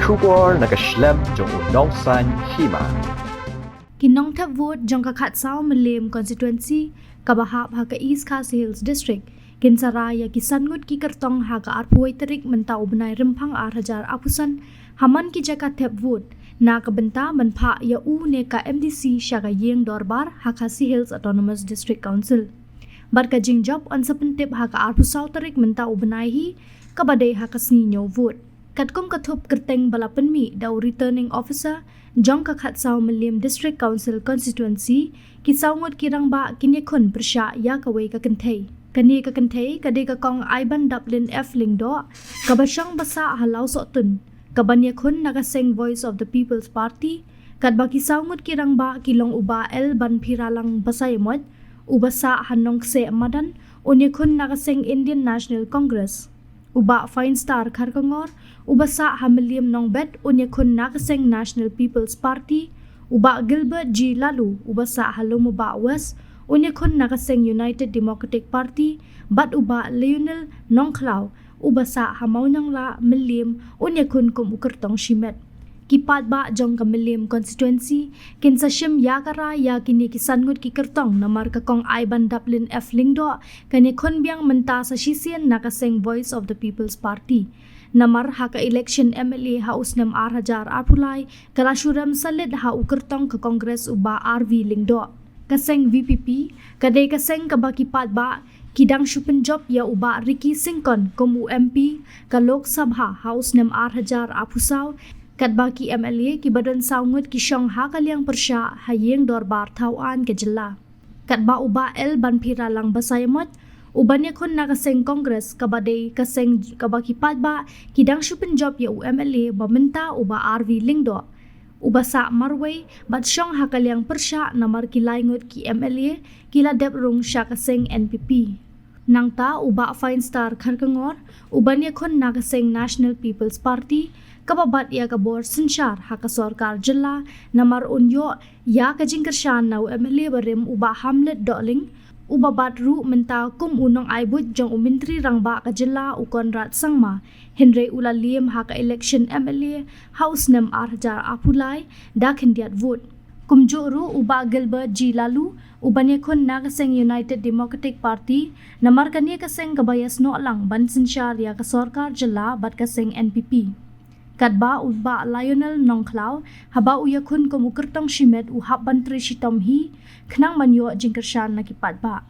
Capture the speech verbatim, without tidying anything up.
Khubor na ka shlem jong u nongsan hima. Ki nongthep vote jong ka khatsaw Mylliem constituency kaba hap ha ka East Khasi Hills District kin sa rai ïa ki san ngut ki kyrtong ha ka arphew tarik mynta u bnai Rymphang ar hajar arphew san ha man ki jaka thep vote na ka bynta ban phah ïa u ne ka M D C sha ka ïing dorbar ha Khasi Hills Autonomous District Council. Bad ka jingjop yn sa pyntip ha ka arphew saw tarik mynta u bnai hi kaba dei ha ka sngi ñiew vote. Katkum ka thup kyrteng ba la pynmih da u returning officer jong ka khatsaw Mylliem District Council constituency, ki saw ngut ki rangbah kin ïakhun pyrshah ïa kawei ka kynthei. Kane ka kynthei ka dei ka Kong Aiban Daplin F Lyngdoh kaba shong ba sah ha Lawsohtun, kaban ïakhun na ka seng Voice of the People's Party. Katba ki saw ngut ki rangbah ki long u Bah L Banphiralang Basaiawmoit uba sah ha Nongkseh Madan, un ïakhun na ka seng Indian National Congress. U Bah Finestar Kharkongor uba sah ha Mylliem Nongbet un ïakhun na ka seng National People's Party. U Bah Gilbert G Laloo uba sah ha Lumubah West un ïakhun na ka seng United Democratic Party, bad u Bah Lionel Nongkhlaw uba sah ha Mawnianglah Mylliem un ïakhun kum u kyrtong shimet. Ki paidbah jong ka Mylliem constituency kin sa shim ïa ka rai ïa kine ki san ngut ki kyrtong namar ka Kong Aiban Daplin F Lyngdoh kan ïakhun biang mynta sa shisien na ka seng Voice of the People's Party. Namar ha ka election M L A ha u snem ar hajar arphew lai ka la shu rem salit ha u kyrtong ka Congress u Bah R V Lyngdoh. Ka seng V P P ka dei ka seng kaba ki paidbah ki dang shu pynjop ïa u Bah Ricky Syngkon kum u M P ka Lok Sabha ha u snem ar hajar arphew saw, katba ki M L A kiba don saw ngut ki shong ha ka liang pyrshah ha ïing dorbar thawaiñ ka jylla. Katba u Bah L Banphiralang Basaiawmoit uban ïakhun na ka seng Congress kaba dei ka seng kaba ki paidbah ki dang shu pynjop ïa u M L A ba mynta u Bah R V Lyngdoh uba sah marwei bad shong ha ka liang pyrshah namar ki lai ngut ki M L A ki la dep rung sha ka seng N P P. Nangta u Bah Finestar Kharkongor uban ïakhun na ka seng National People's Party kaba bat ïa ka bor synshar ha ka sorkar jylla namar un ïoh ïa ka jingkyrshan na u M L A barim u Bah Hamlet Dohling uba bat ruh mynta kum u nongai buit jong u Myntri Rangbah ka jylla u Conrad Sangma, hynrei u la liem ha ka election M L A ha u snem ar hajar arphew lai da khyndiat vote. Kumjuh ruh u Bah Gilbert G Laloo uban ïakhun na ka seng United Democratic Party namar kane ka seng kaba ïasnoh lang ban synshar ïa ka sorkar jylla bad ka seng N P P. Katba u Bah Lionel Nongkhlaw haba u ïakhun kum u kyrtong shimet u hap ban trei shitom hi khnang ban ïoh jingkyrshan na ki paidbah.